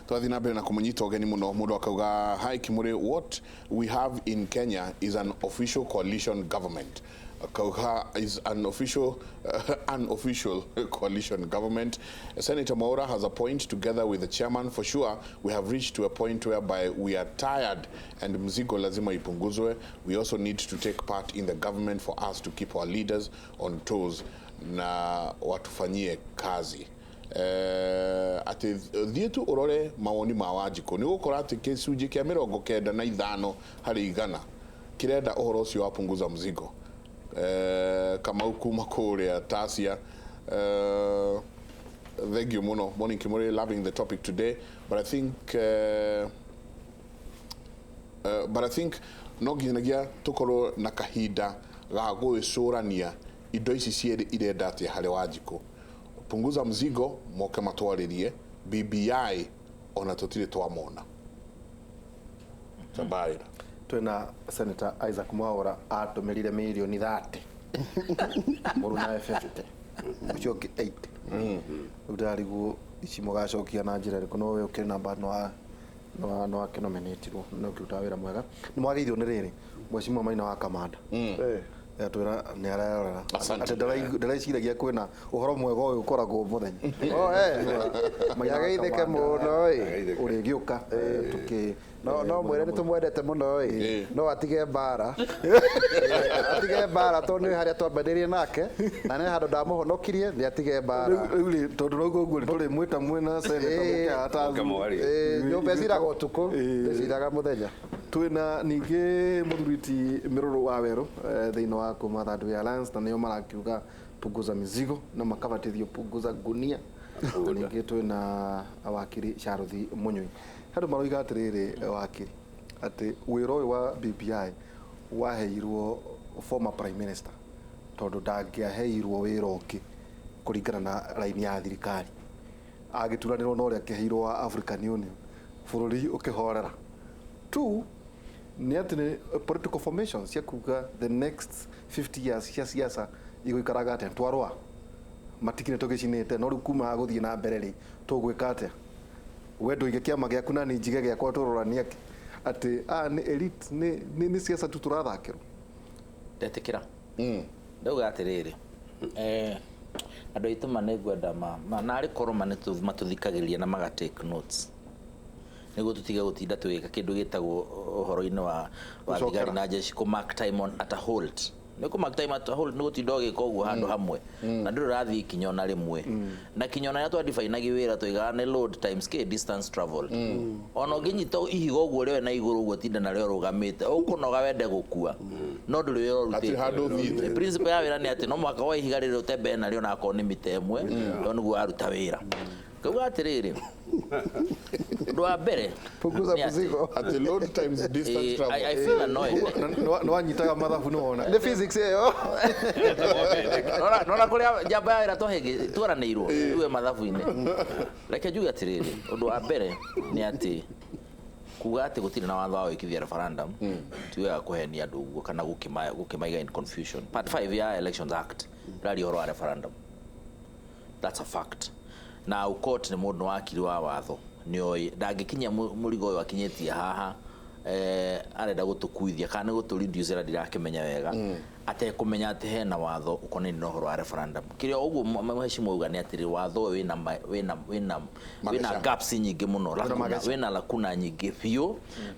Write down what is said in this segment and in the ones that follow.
Twathi na mbere na kũmũnyita ũgeni mũno. Mũndũ akauga, "Hi Kimuri, what we have in Kenya is an official coalition government." Akauga is an official unofficial coalition government. Senator Mwaura has a point together with the chairman. For sure, we have reached to a point whereby we are tired and mzigo lazima ipunguzwe. We also need to take part in the government for us to keep our leaders on toes na watufanyie kazi. Atĩ thiĩ tu ũrore mawoni ma Wanjikũ, nĩ ũgũkora atĩ gĩcunjĩ kĩa 95% kĩrenda ũhoro ũcio wa punguza mzigo. Kamau kuma kũrĩa Tasia, thank you mũno. Morning Kimuri, loving the topic today, but I think no nginyagia tukorwo na kahinda ga gwĩcũrania indo ici cierĩ irenda atĩa harĩ Wanjikũ. Punguza mzigo moke matwarĩrie BBI, ona tũtirĩ twamona tabarĩra. Twina Senator Isaac Mwaura atũmĩrire mirioni 30, mũrunawe 50, ũcio ũngĩ 80. Rĩu ndĩrarigwo ici mũgacokia na njĩra ĩrĩkũ, no we ũkĩrĩ namba nĩ wakĩnominatirwo na ũkĩrutaga wĩra mwega. Nĩ mwagĩrĩirwo nĩ rĩrĩ, Mheshimiwa Maina wa Kamanda atwĩra nĩ arerorera. Asante. Atĩ ndareciiragia kwĩna ũhoro mwega ũyũ ũkoragwo mũthenya. Oh, eh. Maina wa Nĩageithĩke Kamanda, mũno ĩ. ũrĩgĩũka tũkĩ No mwĩre nĩ tũmwendete mũno ĩ. No atige mbara. Atige mbara tondũ nĩ harĩa twambanĩrie nake na nĩ handũ ndamũhonokirie, nĩ atige mbara. Rĩu rĩ, tondũ rauga ũguo rĩ, tũrĩmwĩta mwĩna senator mũke haha. Mũke mwarie. Nyũmba ĩciraga ũtukũ, ndĩciraga mũthenya. Twĩna ningĩ mũthuri Mĩrũrũ wa Werũ thĩinĩ wa kuma Third Way Alliance, na nĩo marakiuga punguza mizigo na makabatithio punguza gunia. Na ningĩ twĩna wakiri Charles Mũnyui. Andũ maroiga atĩrĩrĩ, wakiri, atĩ wĩra ũyũ wa BBI waheirwo former prime minister tondũ ndangĩaheirwo wĩra ũngĩ kũringana na raini ya thirikari, agĩturanĩrwo na ũrĩa akĩheirwo wa African Union, bũrũri ũkĩhorera. Two, nĩ atĩ nĩ political formations cia kuga the next 50 years cia siasa igũikaraga atĩa. Twarũa matikire tũgĩcinĩte, no rĩu kuma gũthiĩ na mbere rĩ, tũgwĩka atĩa? We ndũige kĩama gĩaku na niĩ njige gĩakwa, tũroranie atĩ nĩ elite, nĩ siasa tu tũrathakĩrwo. Ndetĩkĩra ndauga atĩrĩrĩ, andũ aitũ ma nĩ ngwenda narĩ korwo ma nĩ matũthikagĩrĩria na maga take notes nĩguo tũtige gũtinda tũgĩka kĩndũ gĩtagwo ũhoro-inĩ wa Gũcokera. thigari na jeshi kũ mark time on at a halt. Nĩ kũ mark time at a halt, nĩ gũtinda ũgĩka ũguo handũ hamwe na ndũrĩ ũrathiĩ ikinya ona rĩmwe. Na kinya ona rĩrĩa twadefinagia wĩra, tũigaga nĩ load times k distance traveled. Ona ũngĩnyita ihiga ũguo rĩoe na igũrũ ũguo tinda narĩo ũrũgamĩte, ũkũnoga wende gũkua, no ndũrĩ wĩra Hatirĩ handũ ũrutĩte. ũthiĩte. Principle ya wĩra nĩ atĩ no mũhaka woe ihiga rĩrĩ ũtembee narĩo, na akorwo nĩ mita 1, to nĩguo waruta wĩra. Ngauga atĩrĩrĩ, ũndũ wa mbere Punguza nĩ atĩ, mzigo. Atĩ load times distance travel. I feel annoyed. Nĩ wanyitaga mathabu, nĩ wona. Nĩ physics ĩyo. Nona kũrĩa njamba ya wĩra twahĩngĩ twaranĩirwo iwe mathabu-inĩ. Reke njuge atĩrĩrĩ, ũndũ wa mbere nĩ atĩ kuga atĩ gũtirĩ na watho wa gwĩkithia referendum ti wega kũhenia andũ ũguo kana gũkĩmaiga in confusion. Part 5 ya Elections Act ĩraria ũhoro wa referendum, that's a fact. Na Aukot nĩ mũndũ wakiri wa watho, nĩ oĩ ndangĩkinyia mũrigo ũyũ akinyĩtie haha, arenda gũtũkuithia kana nĩ gũtũ reduce ĩra ndirakĩmenya wega, atekũmenya atĩ hena watho ũkonainie na ũhoro wa referendum. Kĩrĩa ũguo mheshimiwa auga nĩ atĩrĩ, watho ũyũ wĩna Mageca. gaps nyingĩ mũno, lacuna, Mageca. wĩna lacuna nyingĩ biũ,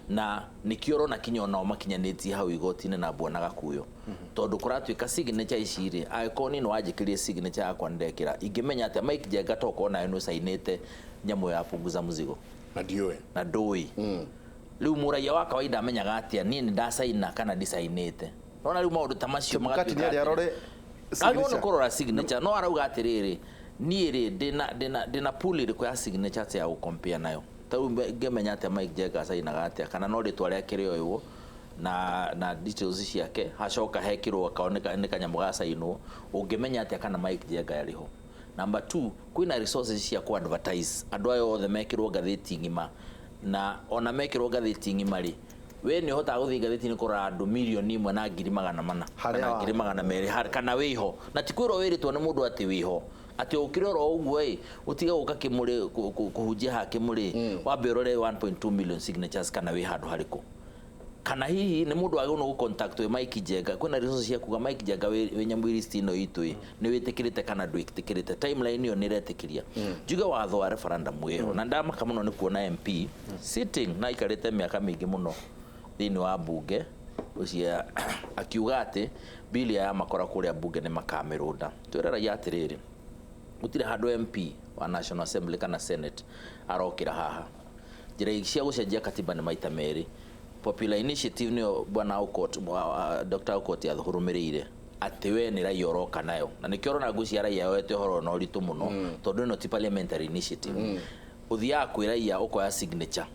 na nĩkĩo ũrona kinya onao makinyanĩtie hau igoti-inĩ na bwana Gakuyo, tondũ kũratuĩka signature ici rĩ, angĩkorwo niĩ nĩ wanjĩkĩrire signature yakwa nĩndekĩra, ingĩmenya atĩa Mike Njenga tokorwo nawe nĩ ũcainĩte nyamũ ya punguza mzigo? Na ndiũĩ. Na ndũĩ. Rĩu mũraia wa kawaida amenyaga atĩa niĩ nĩ ndacaina kana ndicainĩte? Nona rĩu maũndũ ta macio Chebukati magatuĩka nĩ arĩ atĩrĩ, arore agĩrĩirwo nĩ signature. kũrora signature, no arauga atĩrĩrĩ, niĩ rĩ, ndĩna pool ĩrĩkũ ya signatures ya gũcompare nayo? Ta rĩu ngĩmenya atĩa Mike Njenga acainaga atĩa, kana no rĩtwa rĩake rĩoywo na details ciake, hacoka hekĩrwo akaoneka nĩ kanyamũ gacainwo? Ũngĩmenya atĩa kana Mike Njenga arĩ ho? Number two, kwĩna resources cia ku advertise andũ aya othe mekĩrwo ngathĩti ng'ima, na ona mekĩrwo ngathĩti ng'ima rĩ, we nĩ ũhotaga gũthiĩ ngathĩti-inĩ kũrora andũ 1,100,400 Harĩa kana 200,000 kana wĩho, na ti kwĩrwo wĩrĩtwo nĩ mũndũ atĩ wĩho. Atĩ ũkĩre oro ũguo ĩ, ũtige gũka Kĩmũrĩ kũhunjia haha Kĩmũrĩ, wambe ũrore 1.2 million signatures kana wĩ handũ harĩkũ, kana hihi nĩ mũndũ wagĩrĩirwo nĩ gũ-contact wĩ Mike Njenga. Kwĩna resources cia kuga Mike Njenga wĩ nyamũ list ĩno itũ ĩ, nĩ wĩtĩkĩrĩte kana ndwĩtĩkĩrĩte. Timeline ĩyo nĩ ĩretĩkĩria njuge watho wa referendum wĩho, na ndamaka mũno nĩ kuona MP sitting na aikarĩte mĩaka mĩingĩ mũno thĩinĩ wa mbunge ũcio akiuga atĩ bill ya makora kũrĩa mbunge nĩ makamĩrũnda. Twĩre raia atĩrĩrĩ, gũtirĩ handũ MP wa National Assembly kana Senate arokĩra haha. Njĩra cia gũcenjia katiba nĩ maita merĩ. Popular initiative nĩyo bwana Aukot, Dr. Aukot athũrũmĩrĩire atĩ we nĩ raia ũroka nayo, na nĩkĩo ũrona ngwĩciria raia yoete ũhoro na ũritũ mũno, tondũ ĩno ti parliamentary initiative. Ũthiaga kwĩ raia ũkoya signature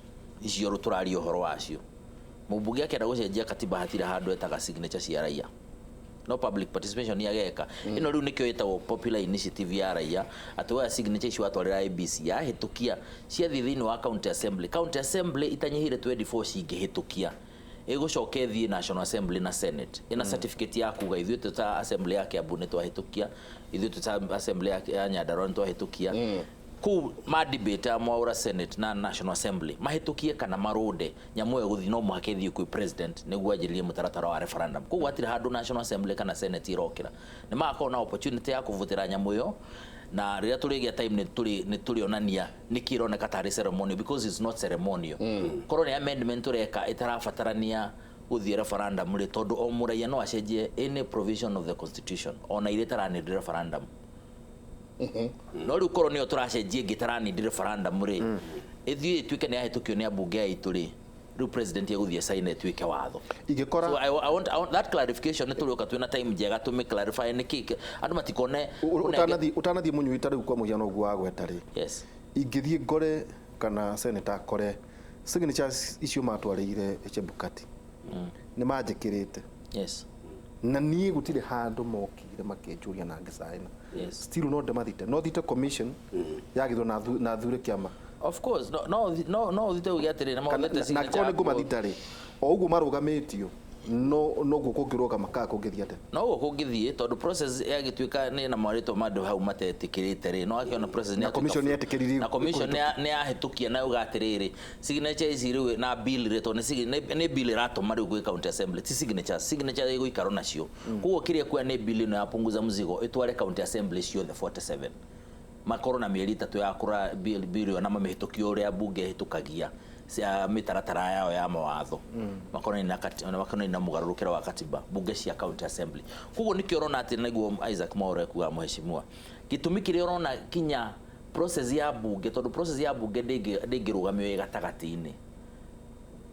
icio tũraria ũhoro wacio. Mũmbunge akĩenda gũcenjia katiba hatirĩ handũ etaga signature cia raia, no public participation ni ageka. Ĩno rĩu nĩkĩo ĩtagwo popular initiative ya raia, atĩ woya signature icio watwarĩra IEBC, yahĩtũkia ciathiĩ thĩinĩ wa county assembly. County assembly itanyihĩire 24 cingĩhĩtũkia, ĩgũcoka ĩthiĩ National Assembly na Senate ĩna certificate ya kuga ithuĩ twĩ ta assembly ya Kiambu nĩ twahĩtũkia, ithuĩ twĩ ta assembly ya Nyandarua nĩ twahĩtũkia. Kũu ma debate ya Mwaura Senate na National Assembly mahĩtũkie kana marũnde nyamũ ĩyo gũthiĩ, no mũhaka ĩthiĩ kwĩ president nĩguo anjĩrĩrie mũtaratara wa referendum. Koguo hatirĩ handũ National Assembly kana Senate irokĩra. Nĩ magakorwo na opportunity ya kũvutĩra nyamũ ĩyo, na rĩrĩa tũrĩgĩa time nĩ tũrĩonania nĩkĩ ĩroneka tarĩ ceremonial, because it's not ceremonial. Korwo nĩ amendment tũreka ĩtarabatarania gũthiĩ referendum rĩ, tondũ o mũraia no acenjie any provision of the constitution ona iria ĩtaranĩndĩ referendum. No rĩu korwo nĩyo tũracenjia ĩngĩ ĩtaranĩndĩ referendum rĩ, ĩthiĩ ĩtuĩke nĩ yahĩtũkio nĩ ambunge aitũ rĩ, rĩu president egũthiĩ sign ĩtuĩke watho. Ingĩkora So I want that clarification. Nĩ tũrĩũka twĩna time njega tũmĩ clarify nĩkĩ andũ matikone. Ũtanathiĩ mũnyui, ta rĩu kwa mũhiano ũguo wagweta rĩ, ingĩthiĩ ngore kana senator akore signatures icio matwarĩire Chebukati nĩ manjĩkĩrĩte, na niĩ gũtirĩ handũ mokire makĩnjũria na ngĩcaina, still no ndĩmathite, no thite commission yagithwo na thure kĩama? Of course, no ũthite uge atĩrĩ na Kana maũthete na signature angĩkorwo nĩ yaku. ngũmathita rĩ, o ũguo marũgamĩtio no noguo kũngĩrũgama kana kũngĩthiĩ atĩa? No ũguo kũngĩthiĩ, tondũ process yagĩtuĩka nĩ na marĩtwa ma andũ hau matetĩkĩrĩte rĩ, no akĩona process nĩ Na yatuĩka commission nĩyetĩkĩririe na commission nĩ yahĩtũkia na yuga atĩrĩrĩ, signature ici rĩu na bill rĩ, tondũ nĩ bill ĩratũma rĩu gwĩ county assembly, ti signatures. Signature ĩgũikarwo nacio. Koguo kĩrĩa kuoya nĩ bill ĩno ya punguza mzigo ĩtware county assembly ciothe 47, makorwo na mĩeri 3 ya kũra bill ĩyo na mamĩhĩtũkie ũrĩa bunge ĩhĩtũkagia cia mĩtaratara yao ya mawatho makonainie na mũgarũrũkĩre wa katiba, bunge cia county assembly. Koguo nĩkĩo ũrona atĩ nĩguo Isaac Mwaura ekuga mheshimiwa, gĩtũmi kĩrĩa ũrona kinya process ya bunge, tondũ process ya bunge ndĩngĩrũgamio ĩ gatagatĩ-inĩ.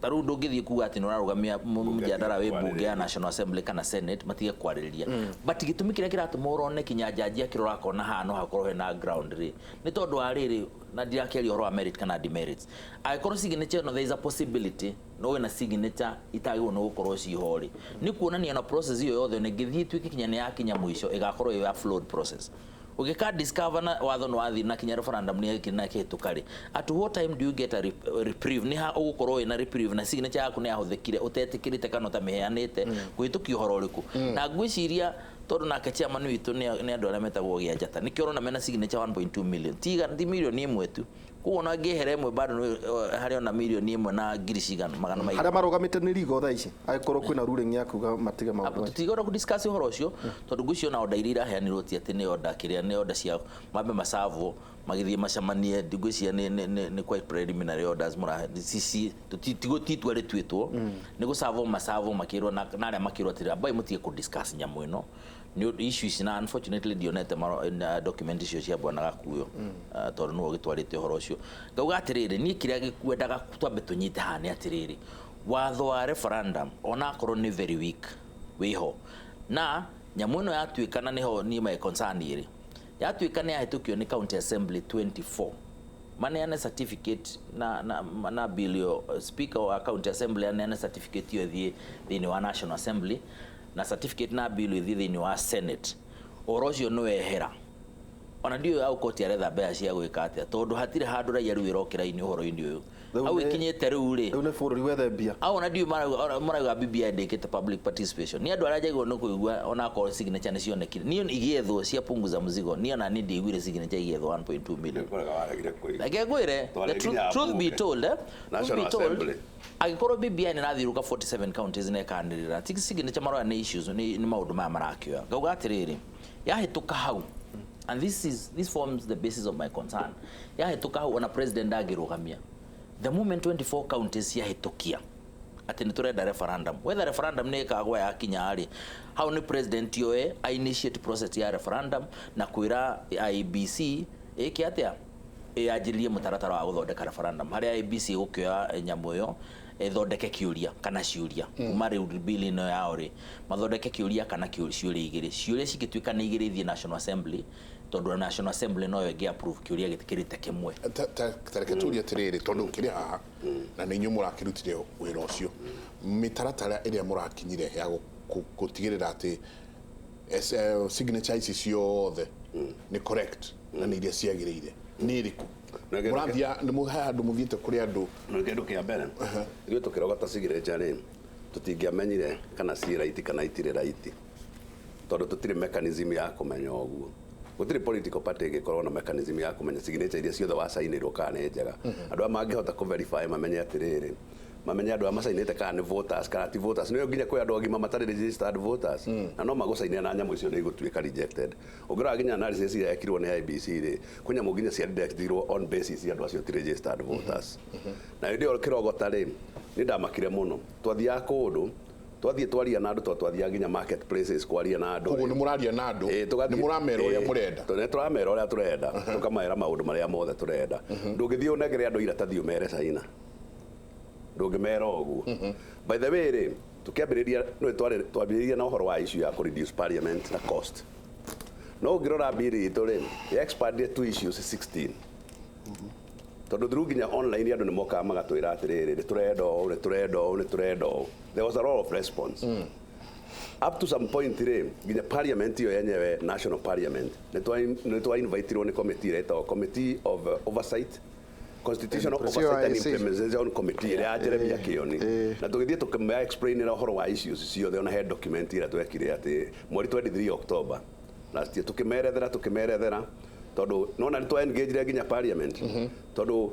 Ta rĩu ndũngĩthiĩ kuga atĩ nĩ ũrarũgamia mũjadara wĩ bunge ya National Assembly kana Senate matige kwarĩrĩria. But gĩtũmi kĩrĩa kĩratũma ũrone kinya jaji akĩrora akona haha no hakorwo hena ground rĩ, nĩ tondũ wa rĩrĩ, na ndirakĩaria ũhoro wa merit kana demerits, angĩkorwo signature ĩno there is a possibility no wĩna signature itagĩrĩirwo nĩ gũkorwo ciho rĩ, nĩ kuonania na process ĩyo yothe nĩngĩthiĩ ĩtuĩke kinya nĩ yakinya mũico, ĩgakorwo ĩ ya flawed process. Ũgĩka discover na watho nĩ wathiĩ na kinya referendum nĩ yekire na kĩhĩtũka rĩ, at what time do you get a reprieve? Nĩ ha ũgũkorwo wĩna reprieve na signature yaku nĩ yahũthĩkire ũtetĩkĩrĩte kana ũtamĩheanĩte kũhĩtũkia ũhoro ũrĩkũ? Na ngwĩciria tondũ nake chairman witũ nĩ andũ arĩa metagwo gĩa njata, nĩkĩo ũrona mena signature 1.2 million, tiga ti 1 million tu. Koguo ona ngĩehera ĩmwe bado harĩ ona 1 million na ngiri cigana magana maigana. Harĩa marũgamĩte nĩ rigo thaa ici, angĩkorwo kwĩna ruling ya kuga matige maũndũ macio? Tũtigora kũ discuss ũhoro ũcio, tondũ ngwĩciria ona order iria iraheanirwo ti atĩ nĩ order kĩrĩa, nĩ order cia mambe macavwo magĩthiĩ macemanie. Ngwĩciria nĩ quite preliminary orders mũrahe cici, ti itua rĩtuĩtwo, nĩ gũcavwo macavwo makĩrwo na arĩa makĩrwo atĩrĩ, ambai mũtige kũ discuss nyamũ ĩno nĩ ũndũ issue ici. Na unfortunately ndionete na document icio cia bwana Gakuyo, tondũ nĩwe ũgĩtwarĩte ũhoro ũcio. Ngauga atĩrĩrĩ, niĩ kĩrĩa gĩkwendaga twambe tũnyite haha nĩ atĩrĩrĩ, watho wa referendum onakorwo nĩ very weak wĩho, na nyamũ ĩno yatuĩka, na nĩho niĩ my concern ĩrĩ, yatuĩka nĩ yahĩtũkio nĩ county assembly 24 maneane certificate na bill ĩyo, speaker wa county assembly aneane certificate ĩyo ĩthiĩ thĩinĩ wa National Assembly, na certificate na bill ĩthiĩ thĩinĩ wa Senate, ũhoro ũcio nĩ wehera. Ona ndiũĩ au koti aretha mbeca cia gwĩka atĩa, tondũ hatirĩ handũ raia rĩu ĩrokĩra-inĩ ũhoro-inĩ ũyũ. Hau ikinyĩte rĩu rĩ, Rĩu nĩ bũrũri wethe mbia. Au na ndiũ marauga BBI ndĩkĩte public participation. Nĩ andũ arĩa njaigua nĩ kũigua onakorwo signature nĩ cionekire. Niĩ igĩethwo cia punguza mzigo, niĩ ona niĩ ndiaiguire signature igĩethwo 1.2 million. Reke ngwĩre, the truth be told, truth be told, angĩkorwo BBI nĩ ĩrathiũrũka 47 counties na ĩkanĩrĩra, ti signature maroya nĩ issues, nĩ maũndũ maya marakĩoya. Ngauga atĩrĩrĩ, yahĩtũka hau, and this forms the basis of my concern, yahĩtũka hau ona president ndangĩrũgamia. The moment 24 counties ciahĩtũkia atĩ nĩ tũrenda referendum, whether referendum nĩ ĩkagwa yakinya rĩ, hau nĩ president yoe a initiate process ya referendum na kwĩra IEBC ĩke atĩa, yanjĩrĩrie mũtaratara wa gũthondeka referendum, harĩa IEBC ĩgũkĩoya nyamũ ĩyo ĩthondeke kĩũria kana ciũria kuma rĩu bill ĩno yao rĩ, mathondeke kĩũria kana ciũria igĩrĩ, ciũria cingĩtuĩka nĩ igĩrĩ ithiĩ National Assembly, tondũ National Assembly noyo ĩngĩ approve kĩũria gĩtikĩrĩte kĩmwe. Ta reke tũrie atĩrĩrĩ, tondũ kĩrĩ haha na nĩ inyuĩ mũrakĩrutire wĩra ũcio, mĩtaratara ĩrĩa mũrakinyire ya gũtigĩrĩra atĩ signature ici ciothe nĩ correct na nĩ iria ciagĩrĩire nĩ ĩrĩkũ? Mũrathia nĩ he handũ mũthiĩte kũrĩ andũ? No kĩndũ kĩa mbere, ithuĩ tũkĩrogota signature rĩ, tũtingĩamenyire kana ciĩ right kana itirĩ right, tondũ tũtirĩ mechanism ya kũmenya ũguo. Gũtirĩ political party ĩngĩkorwo na mechanism ya kũmenya signature iria ciothe wacainĩrwo kana nĩ njega. Andũ aya mangĩhota kũ verify mamenye atĩrĩrĩ, mamenye andũ aya macainĩte kana nĩ voters kana ti voters. Nĩyo nginya kwĩ andũ agima matarĩ registered voters na no magũcainĩra na nyamũ icio nĩ igũtuĩka rejected. Ũngĩrora nginya analysis iria yekirwo nĩ IEBC rĩ, kwĩ nyamũ nginya cia rejectirwo on basis ya andũ acio ti registered voters. Na hĩndĩ ĩyo kĩrogota rĩ, nĩ ndamakire mũno. Twathiaga kũndũ, twathiĩ twaria na andũ, twathiaga nginya market places kwaria na andũ. Koguo nĩ mũraria na andũ, Tũgathiĩ- nĩ mũramera ũrĩa mũrenda? Nĩ tũramera ũrĩa tũrenda, tũkamera maũndũ marĩa mothe tũrenda. Ndũngĩthiĩ ũnengere andũ iratathi ũmere caina, ndũngĩmera ũguo. By the way rĩ, tũkĩambĩrĩria nĩ twambĩrĩria na ũhoro wa issue ya kũ reduce parliament na cost, no ũngĩrora bill itũ rĩ, ya expanded to issues 16, tondũ through nginya online andũ nĩ mokaga magatwĩra atĩrĩrĩ, nĩ tũrenda ũũ, nĩ tũrenda ũũ, nĩ tũrenda ũũ. There was a lot of response up to some point rĩ, nginya parliament ĩyo yenyewe, national parliament, nĩ twa invitirwo nĩ committee ĩrĩa ĩtagwo Committee of Oversight, Constitutional Oversight and COIC. Implementation Committee ĩrĩa ya Jeremia Kioni, na tũgĩthiĩ tũkĩmea explainĩra ũhoro wa issues ciothe. Ona he document ĩrĩa twekire atĩ mweri 23 October last year, tũkĩmerethera tondũ nona nĩ twa engage nginya parliament, tondũ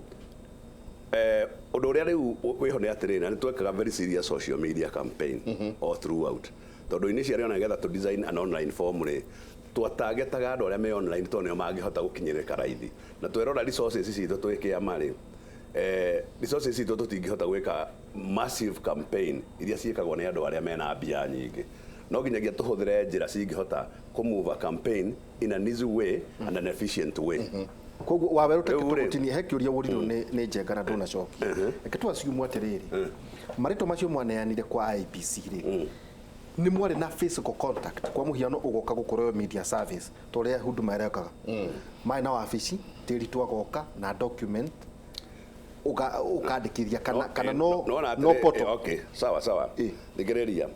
ũndũ ũrĩa rĩu wĩho nĩ atĩrĩrĩ, na nĩ twekaga very serious social media campaign all throughout, tondũ initially ona nĩgetha tũ design an online form rĩ, twatagetaga andũ arĩa me online, tondũ nĩo mangĩhota gũkinyĩrĩka raithi. Na twerora resources citũ twĩ kĩama rĩ, resources citũ tũtingĩhota gwĩka massive campaign iria ciĩkagwo nĩ andũ arĩa mena mbia nyingĩ. No nginyagia tũhũthĩre njĩra cingĩhota kũ move a campaign in an easy way and an efficient way. Koguo wawerũ Rĩu rĩ- tũgũtinia, he kĩũria wũrirwo nĩ Njenga na ndũnacokia. Reke twassume atĩrĩrĩ, marĩtwa macio mwaneanire kwa IEBC rĩ, nĩ mwarĩ na physical contact? Kwa mũhiano, ũgoka gũkorwo media service ta ũrĩa huduma ĩrekaga, marĩ na wabici tĩri, twagoka na document ũkandĩkithia kana no Nona no atĩrĩ, portal? Okay, sawa sawa. Thikĩrĩria,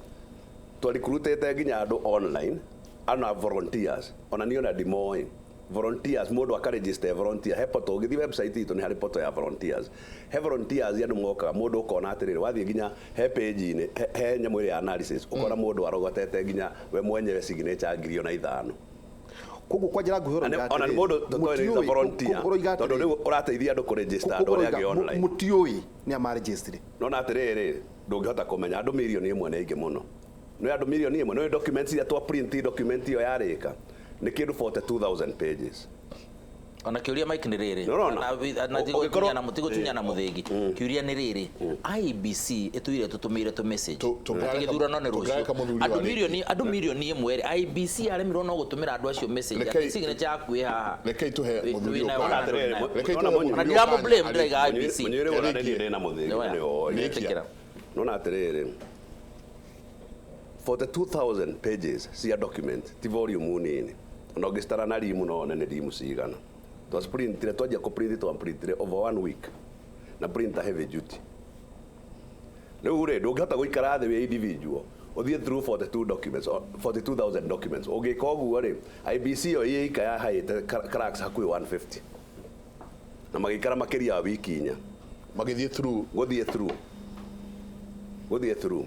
twaricruitĩte nginya andũ online ana volunteers. Ona niĩ ona ndimoĩ volunteers, mũndũ akaregister volunteer he portal. Ũngĩthiĩ website itũ nĩ harĩ portal ya volunteers, he volunteers andũ mokaga. Mũndũ ũkona atĩrĩrĩ, wathiĩ nginya he page-inĩ, he nyamũ ĩrĩa ya analysis, ũkona mũndũ arogotete nginya we mwenyewe signature 5,000. Koguo kwa njĩra nguhĩ Na ũroiga ona nĩ atĩrĩrĩ, mũndũ tũtoĩ nĩ mũtiũĩ- volunteer, ũroiga tondũ atĩrĩrĩ, rĩu ũrateithia andũ kũregister andũ koguo arĩa ũroiga angĩ online. Mũtiũĩ nĩ amaregistry? Nona atĩrĩrĩ, ndũngĩhota kũmenya andũ 1 million nĩ aingĩ mũno. Nĩ andũ 1 million. Nĩ documents iria twa print, document ĩyo yarĩka nĩ kĩndũ 42,000 pages. Ona kĩũria, Mike, nĩ rĩrĩ. Nĩũrona? Na Ũngĩkorwo- tigũtunyana mũthĩgi. Kĩũria nĩ rĩrĩ, IEBC ĩtũire tũtũmĩire tũ message Tũngĩareka- atĩ gĩthurano nĩ rũciũ. Tũngĩareka mũthuri Andũ warĩkie. 1 million rĩ, IEBC yaremirwo no gũtũmĩra andũ acio message atĩ signature yaku ĩ haha. Rekei tũhe mũthuri Wĩ nayo ũyũ kana kanya. ndũrĩ nayo. Rekei Nona tũhe mũnyi- mũthuri Ona ũyũ ndiramũ-blame, kanya. ndĩraiga IEBC. Mũnyuĩre wona Kĩarĩkie. nĩ ndĩ na mũthĩgi. Nĩoya. Nĩ oĩ. Nĩtĩkĩra. Nona atĩrĩrĩ, 42,000 pages cia document ti volume nini. Ona ũngĩcitara na rimu no one nĩ rimu cigana. Twasprintire, twanjia kũprint, twaprintire over one week na printer heavy duty. Rĩu rĩ, ndũngĩhota gũikara thĩ wĩ individual ũthiĩ through 42 documents or 42,000 documents. Ũngĩka ũguo rĩ, IEBC ĩyo ĩika yahaĩte cracks hakuhĩ 150 na magĩikara makĩria ya wiki 4. Magĩthiĩ through. Gũthiĩ through, gũthiĩ through.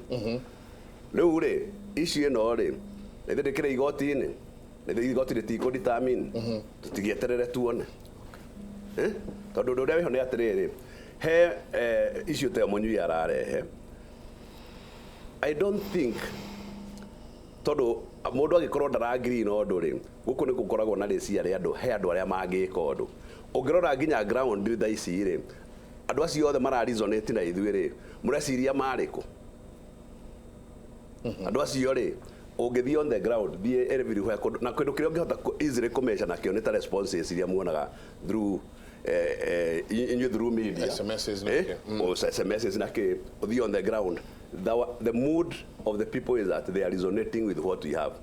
Rĩu rĩ, issue ĩno rĩ, na ithuĩ ndĩkĩrĩ igoti-inĩ, na ithuĩ igoti rĩtikũ determine, tũtigĩeterere tuone. Eh? Tondũ ũndũ ũrĩa wĩho nĩ atĩrĩrĩ, he issue ta ĩyo Mũnyui ararehe, I don't think, tondũ mũndũ angĩkorwo ndara-agree na ũndũ rĩ, gũkũ nĩ gũkoragwo na rĩciria rĩa andũ, he andũ arĩa mangĩka ũndũ. Ũngĩrora nginya ground thaa ici rĩ, andũ acio othe mara resonate na ithuĩ rĩ, mũreciria marĩ kũ? Andũ acio rĩ, ũngĩthiĩ on the ground, thiĩ everywhere kũndũ, na kĩndũ kĩrĩa ũngĩhota easily kũmeasure nakĩo nĩ ta responses iria muonaga through inyuĩ through media. SMSs na Eh? kĩ. O SMSs na kĩ, ũthiĩ on the ground, the mood of the people is that they are resonating with what we have.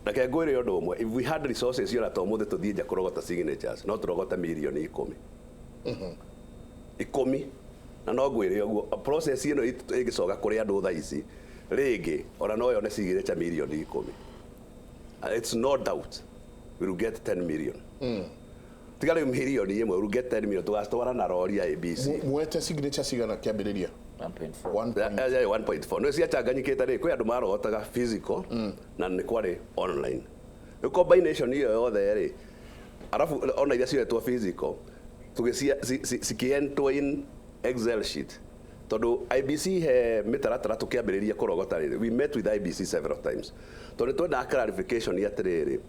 Reke ngwĩre ũndũ ũmwe, if we had resources ona to ũmũthĩ tũthiĩ nja kũrogota signatures, no tũrogote mirioni 10, 10. Na no ngwĩre ũguo, process ĩno ĩngĩcoka kũrĩ andũ thaa ici rĩngĩ, ona no yone signature mirioni 10. It's no doubt we will get 10 million. Tiga rĩu mirioni 1, we will get 10 million, tũgacitwara na rori ya ABC. Mwete signature cigana kĩambĩrĩria? 1.4. One point. 1.4 no ciachanganyikĩte rĩ, kwĩ andũ marogotaga physical na nĩ kwarĩ online. Rĩu combination ĩyo yothe rĩ, arabu ona iria cioetwo physical tũgĩcia cikĩentwo in Excel sheet, tondũ IEBC he mĩtaratara. Tũkĩambĩrĩria kũrogota rĩ, we met with IEBC several times, tondũ nĩ twendaga clarification ya atĩrĩrĩ,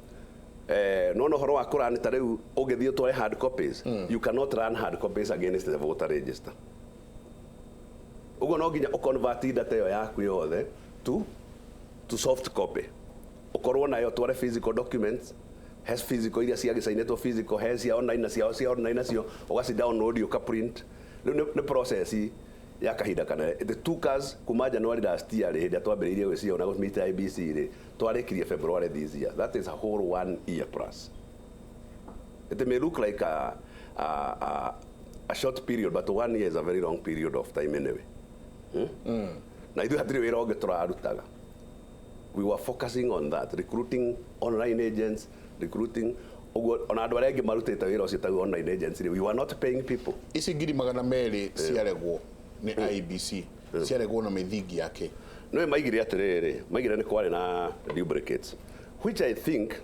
nona ũhoro wa kũrani, ta rĩu ũngĩthiĩ ũtware hard copies, you cannot run hard copies against the voter register. Ũguo no nginya ũconvert data ĩyo yaku yothe to soft copy, ũkorwo nayo, tware physical documents, has physical iria ciagĩcainĩtwo physical, he cia online na cia online nacio ũgaci download, ũka print. Rĩu nĩ process ya kahinda kanene. It took us kuma January last year rĩ, hĩndĩ ĩrĩa twambĩrĩirie gwĩciria na gũmeet IEBC rĩ, twarĩkirie February this year. That is a whole one year plus. It may look like a short period, but one year is a very long period of time anyway. Na ithuĩ hatirĩ wĩra ũngĩ tũrarutaga. We were focusing on that, recruiting online agents, recruiting ũguo ona andũ arĩa angĩ marutĩte wĩra ũcio taguo online agents rĩ, we were not paying people. Ici 200,000 ciaregwo nĩ IEBC, ciaregwo na mĩthingi yake? No maigire atĩrĩrĩ, maigire nĩ kwarĩ na duplicates, which I think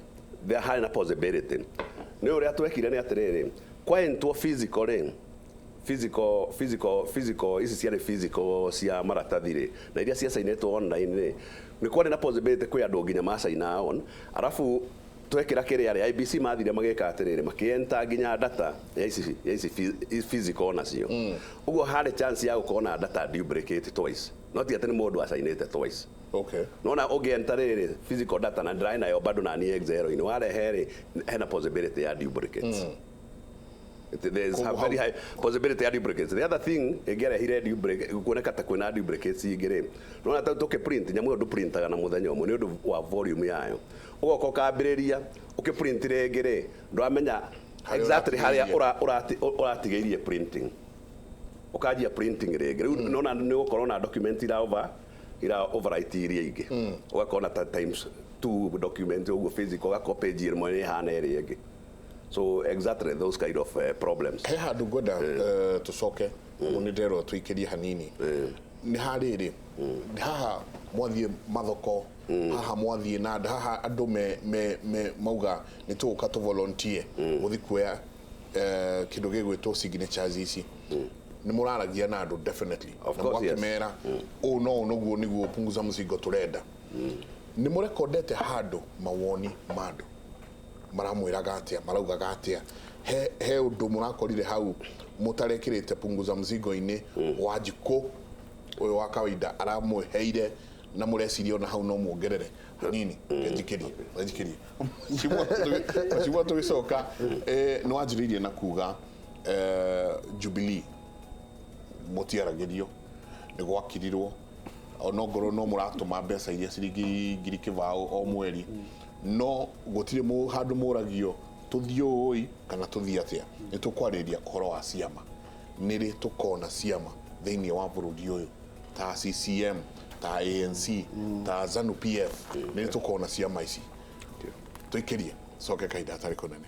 there harĩ na possibility. Nĩ ũrĩa twekire nĩ atĩrĩrĩ, kwaentwo physical rĩ, physical ici ciarĩ physical cia maratathi rĩ, na iria ciacainĩtwo online rĩ, nĩ kwarĩ na possibility kwĩ andũ nginya macaina on. Arabu twekĩra kĩrĩa rĩ, IEBC mathire magĩka atĩrĩrĩ, makĩenta nginya data ya ici physical nacio. Ũguo harĩ chance ya gũkorwo na data duplicate twice, no ti atĩ nĩ mũndũ acainĩte twice. Nona ũngĩenta rĩrĩ physical data na ndĩrarĩ nayo bado na niĩ Excel-inĩ warehe rĩ, hena possibility ya duplicates. There is a very high possibility ya duplicates. The other thing ĩngĩarehire duplicate, kuoneka ta kwĩna duplicates ingĩ rĩ, nona ta tũkĩprint nyamũ ĩyo, ndũprintaga na mũthenya ũmwe nĩ ũndũ wa volume yayo. Ũgoka ũkambĩrĩria ũkĩprint rĩngĩ rĩ, ndũramenya Harĩa exactly harĩa ũratigĩirie. Ũratigĩirie printing, ũkanjia printing rĩngĩ. Rĩu nona nĩ ũgũkorwo na document ira overwrite iria ingĩ, ũgakorwo na ta times two document ũguo physical, ũgakorwo page ĩmwe nĩ ĩhana ĩrĩa ĩngĩ. So exactly those kind of problems. He handũ ngwenda tũcoke, nĩ nderwo tũikĩrie hanini. Nĩ harĩrĩ haha mwathiĩ mathoko, haha mwathiĩ na haha andũ me mauga nĩ tũgũka tũ volunteer gũthiĩ kuoya kĩndũ gĩgwĩtwo signatures ici, nĩ mũraragia na andũ definitely Of na course, yes. mũgakĩmera ũũ no ũũ nĩguo punguza mzigo tũrenda. Nĩ mũrekondete handũ mawoni ma andũ maramwĩraga atĩa, maraugaga atĩa? He ũndũ mũrakorire hau mũtarekĩrĩte punguza mzigo-inĩ wa njikũ ũyũ wa kawaida aramũheire, na mũreciria ona hau no muongerere hanini? Ngenjikĩrie, ngenjikĩrie. Mheshimiwa, tũgĩcoka, nĩ wanjĩrĩirie na kuga Jubilee mũtiaragĩrio, nĩ gwakirirwo onongorwo no mũratũma mbeca iria ciringi 20,000 o mweri, no gũtirĩ handũ mũragio tũthiĩ ũĩ kana tũthiĩ atĩa. Nĩ tũkwarĩria ũhoro wa ciama, nĩ rĩ tũkona ciama thĩinĩ wa bũrũri ũyũ ta CCM, ta ANC, ta ZANU PF? Nĩ rĩ tũkona ciama ici? Tũikĩrie coke kahinda hatarĩ kũnene.